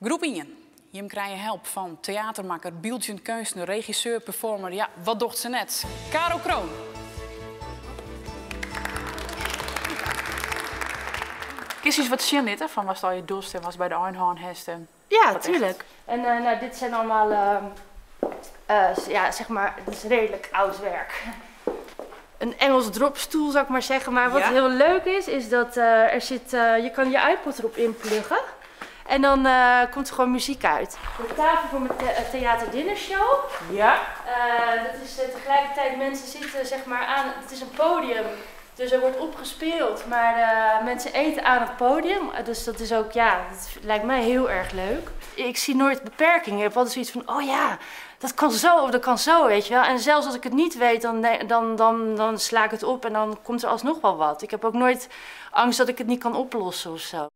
Groep ien, jim krije help fan teatermakker, byldzjend keunstner, regisseur, performer, ja, wat docht se net? Caro Kroon. Kinst ús wat sjen litte fan watst allegear dochst en watst by de ein hân hast? En Ja, wat tuurlijk. echt? En nou, dit zijn allemaal, ja, zeg maar, het is redelijk oud werk. Een Engels dropstoel, zou ik maar zeggen. Maar wat heel leuk is, is dat er zit, je kan je iPod erop inpluggen. En dan komt er gewoon muziek uit. De tafel voor mijn theater dinnershow. Dat is tegelijkertijd mensen zitten zeg maar aan, het is een podium. Dus er wordt opgespeeld, maar mensen eten aan het podium. Dus dat is ook, ja, dat lijkt mij heel erg leuk. Ik zie nooit beperkingen. Ik heb altijd zoiets van, oh ja, dat kan zo of dat kan zo, weet je wel. En zelfs als ik het niet weet, dan sla ik het op en dan komt er alsnog wel wat. Ik heb ook nooit angst dat ik het niet kan oplossen.